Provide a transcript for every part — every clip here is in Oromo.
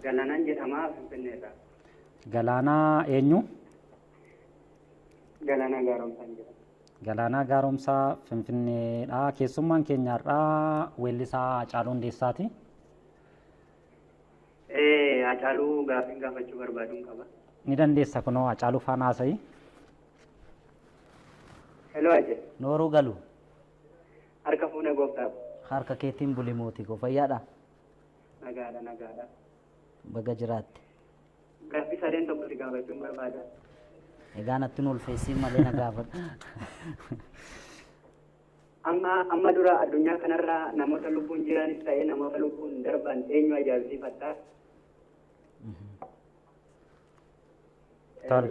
Galaanaan jedhama Finfinneerraa. Galaanaa eenyu? Galaanaa Gaaromsaan jedhama. Galaanaa Gaaromsaa Finfinneedha. Keessummaan keenya har'aa weellisaa Hacaaluu Hundeessaati. Hacaaluu gaaffiin gaafachuu barbaaduun qaba. Ni dandeessa kunoo Hacaaluu faana haasa'i. Hello Hace. Nooruu galu. Harka fuuna gooftaaf. Harka keetiin buli mootii koo fayyaadha. Nagaadha nagaadha. Baga jiraatte. Gaaffii sadeen tokko si gaafachuun barbaada. Egaa natti nu ulfeessiin malee na gaafadhu. Amma dura addunyaa kanarra namoota lubbuun jiranis ta'ee namoota lubbuun darban eenyu ajaa'ibsiifatta?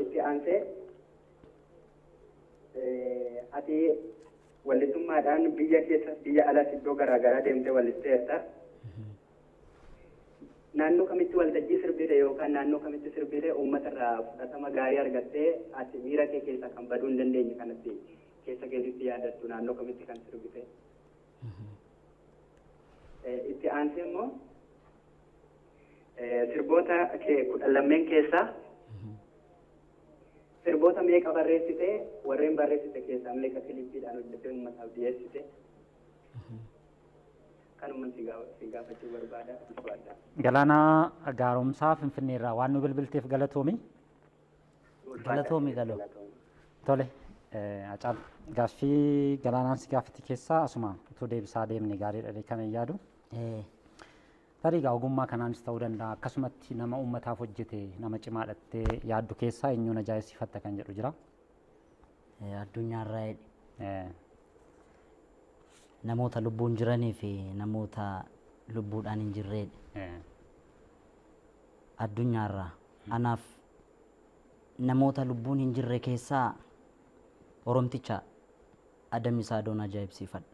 Itti aansee ati wallisummaadhaan biyya keessa biyya alas iddoo garaagaraa deemtee wallisteerta. Naannoo kamitti waltajjii sirbite yookaan naannoo kamitti sirbite uummatarraa fudhatama gaarii argattee ati miira kee keessaa kan baduu hin dandeenye kanatti keessa keetitti yaadattu naannoo kamitti kan sirbite. Itti aansee immoo sirboota kee 12 keessaa sirboota meeqa barreessite warreen barreessite keessaa meeqa kilippiidhaan hojjettee uummataaf dhiyeessite? Kanuma si gaafachuu barbaada. Galaanaa Gaaromsaa Finfinneerraa waan nu bilbilteef galatoomi. Galatoomi galoo. Tole Hacaaluu gaaffii Galaanaan si gaafate keessaa asuma utuu deebisaa deemne gaariidha kan hin yaadu. Tarii egaa ogummaa kanaanis ta'uu danda'a akkasumatti nama uummataaf hojjete nama cimaadhattee yaaddu keessaa eenyuun ajaa'ibsiifatta kan jedhu jira. Addunyaarraa jedhe. Namoota lubbuun jiranii fi namoota lubbuudhaan hin jirredha. Addunyaarraa anaaf namoota lubbuun hin jirre keessaa Oromticha Adam Saadoon ajaa'ibsiifadha.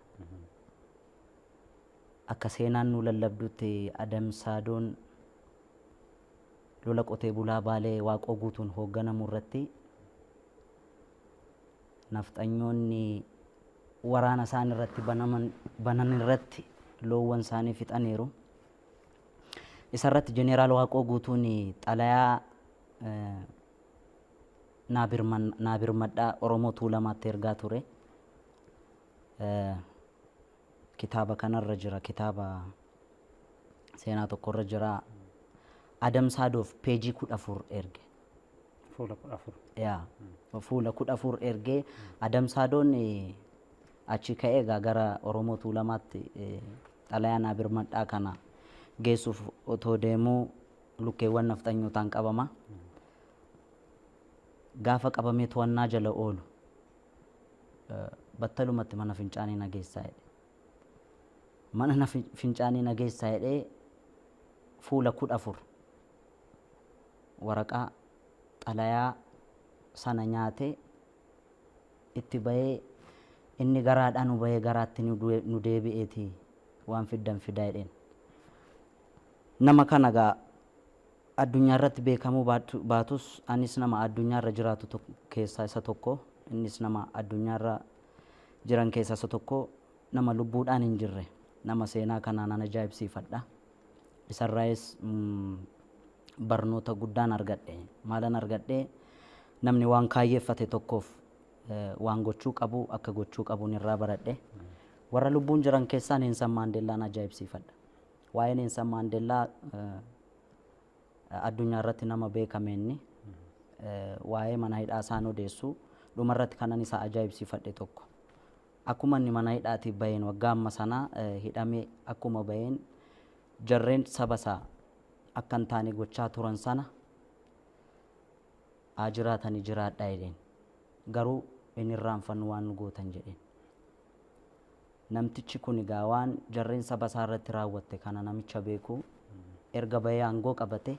Akka seenaan nu lallabdutti Adam Saadoon lola qotee bulaa Baalee Waaqoo guutuun hoogganamu irratti nafxanyoonni waraana isaan irratti banan irratti loowwan isaanii fixaniiru. Isarratti Jeneraal Waaqoo guutuun xalayaa naa birmadhaa Oromoo Tuulamaatti ergaa ture. Kitaaba kanarra jira, kitaaba seenaa tokkorra jira. Adam Saadoof peejii 14 erge. Fuula 14. Yaa fuula 14 ergee Adam Saadoon achi ka'ee egaa gara Oromoo Tuulamaatti xalayaa naa birmadhaa kana geessuuf otoo deemuu lukkeewwan nafxanyootaan qabama. Gaafa qabamee to'annaa jala oolu battalumatti mana fincaanii na geessaa jedhe. Mana fincaanii na geessaa jedhee fuula 14 waraqaa xalayaa sana nyaatee itti bahee inni garaadhaan nu bahee garaatti nu deebi'eeti waan fiddan fidaa jedheen. Nama kana egaa addunyaa irratti beekamuu baatus anis nama addunyaa irra jiraatu keessaa isa tokko, innis nama addunyaa irra jiran keessaa isa tokko, nama lubbuudhaan hin jirre, nama seenaa kanaan an ajaa'ibsiifadha. Isarraayis barnoota guddaan argadhe. Maalan argadhe? Namni waan kaayyeeffate tokkoof waan gochuu qabu akka gochuu qabuun irraa baradhe. Warra lubbuun jiran keessaa Nelson Maandeellaan ajaa'ibsiifadha. Waa'ee Nelson Maandeellaa addunyaa irratti nama beekame inni waa'ee mana hidhaa isaan odeessu dhumarratti kanan isa ajaa'ibsiifadhe tokko. Akkuma inni mana hidhaatii baheen waggaa amma sana hidhamee akkuma baheen jarreen saba isaa akka hin taane gochaa turan sana haa jiraatanii jiraadhaa jedheen. Garuu inni irraanfannu waan nu gootan jedheen. Namtichi kun egaa waan jarreen saba isaa irratti raawwatte kana namicha beeku erga bahee aangoo qabate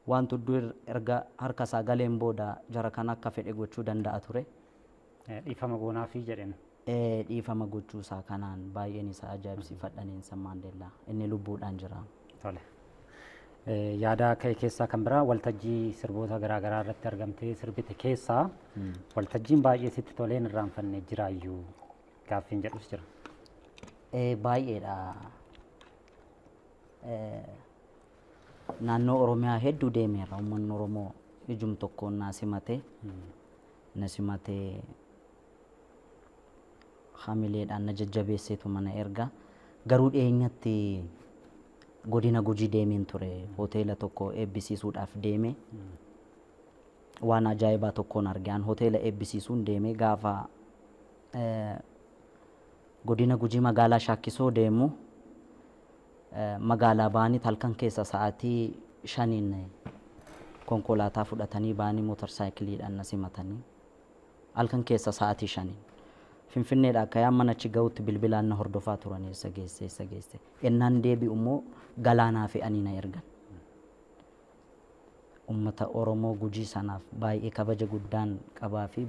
waan tudduu erga harka isaa galeen booda jara kana akka fedhe gochuu danda'a ture. Dhiifama goonaafii jedheen. Dhiifama gochuu isaa kanaan baay'een isaa ajaa'ibsiifadha Nelson Maandeellaa. Inni lubbuudhaan jira. Tole. Yaada ka'e keessaa kan biraa waltajjii sirboota garaagaraa irratti argamtee sirbite keessaa waltajjiin baay'ee sitti toleen irraanfanne jiraayyuu gaaffiin jedhus jira. Baay'eedha. Naannoo Oromiyaa hedduu deemeera. Uummanni Oromoo ijum tokkoon na simate. Na simatee hamileedhaan na jajjabeesseetu mana erga. Garuu dhiyeenyatti godina Gujii deemeen ture. Hoteela tokko eebbisiisuudhaaf deeme. Waan ajaa'ibaa tokkoon arge. An hoteela eebbisiisuun deeme gaafa godina Gujii magaalaa Shaakkisoo deemu magaalaa ba'anii halkan keessa sa'aatii 5n konkolaataa fudhatanii ba'anii mootorsaayikiliidhaan na simatanii halkan keessa sa'aatii 5n. Finfinneedha akka yaan mana achi ga'utti bilbilaan na hordofaa turan, eessa geesse, eessa geesse. Ennaan deebi'u immoo galaanaa fe'anii na ergan. Uummata Oromoo Gujii sanaaf baay'ee kabaja guddaan qabaa fi